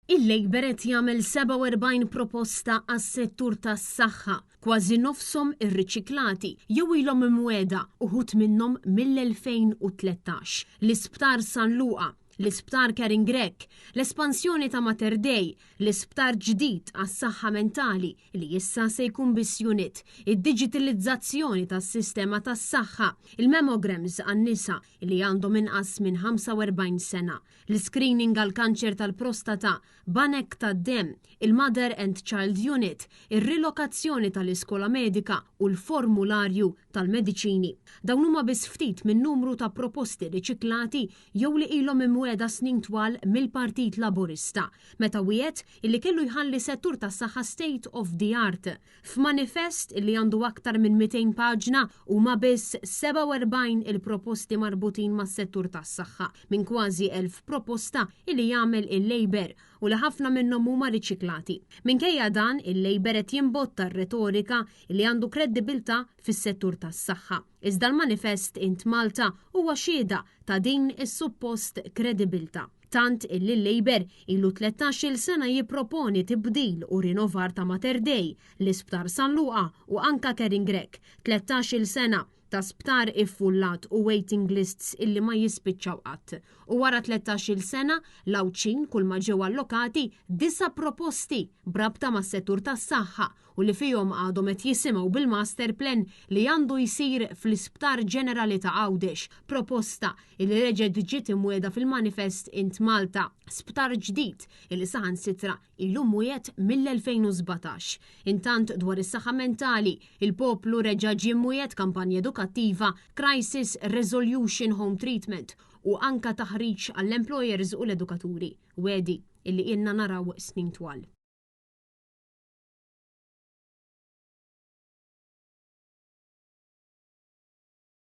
Il-Labour qed jagħmel 47 proposta għas-settur tas-saħħa, kważi nofshom irriċiklati jew ilhom imwiegħda, uħud minnhom mill-2013. L-Isptar San Luqa, l-Isptar Karen Grech, l-espansjoni ta' Mater Dei, l-isptar ġdid għas-saħħa mentali li issa se jkun biss unit, id-diġitilizzazzjoni tas-sistema tas-saħħa, il-mammograms għan-nisa li għandhom inqas minn 45 sena, l-iscreening għall-kanċer tal-prostata, banek tad-demm, il-Mother and Child Unit, ir-rilokazzjoni tal-iskola medika u l-formularju tal-mediċini. Dawn huma biss ftit minn numru ta' proposti riċiklati jew li ilhom imwiegħda snin twal mill-Partit Laburista, meta wiegħed illi kellu jħalli settur tas-saħħa state of the art. F'manifest li għandu aktar minn 200 paġna huma biss 47 il-proposti marbutin mas-settur tas-saħħa minn kważi 1,000 proposta li jagħmel il-Labour u li ħafna minnhom huma riċiklati. Minkejja dan, il-Labour qed jimbotta r-retorika li għandu kreddibilità fis-settur tas-saħħa. Iżda l-manifest Int Malta huwa xhieda ta' din is-suppost kredibilità. Tant illi l-Labour ilu 13-il sena jipproponi tibdil u rinnovar ta' Mater Dei, l-Isptar San Luqa u anka Karen Grech. 13-il sena ta' sptar iffullat u waiting lists illi ma jispiċċaw qatt. U wara 13-il sena, l-Għawdxin kull ma ġew allokati disa' proposti b'rabta mas-settur tas-saħħa u li fihom għadhom qed jisimgħu bil-master plan li għandu jsir fl-Isptar Ġenerali ta' Għawdex, proposta li reġgħet ġiet imwiegħda fil-manifest Int Malta, sptar ġdid illi saħansitra ilu mwiegħed mill-2017. Intant dwar is-saħħa mentali, il-poplu reġa' ġie mwiegħed kampanja edukattiva Crisis Resolution Home Treatment u anka taħriġ għall-employers u l-edukaturi. Wegħdi illi ilna naraw snin twal.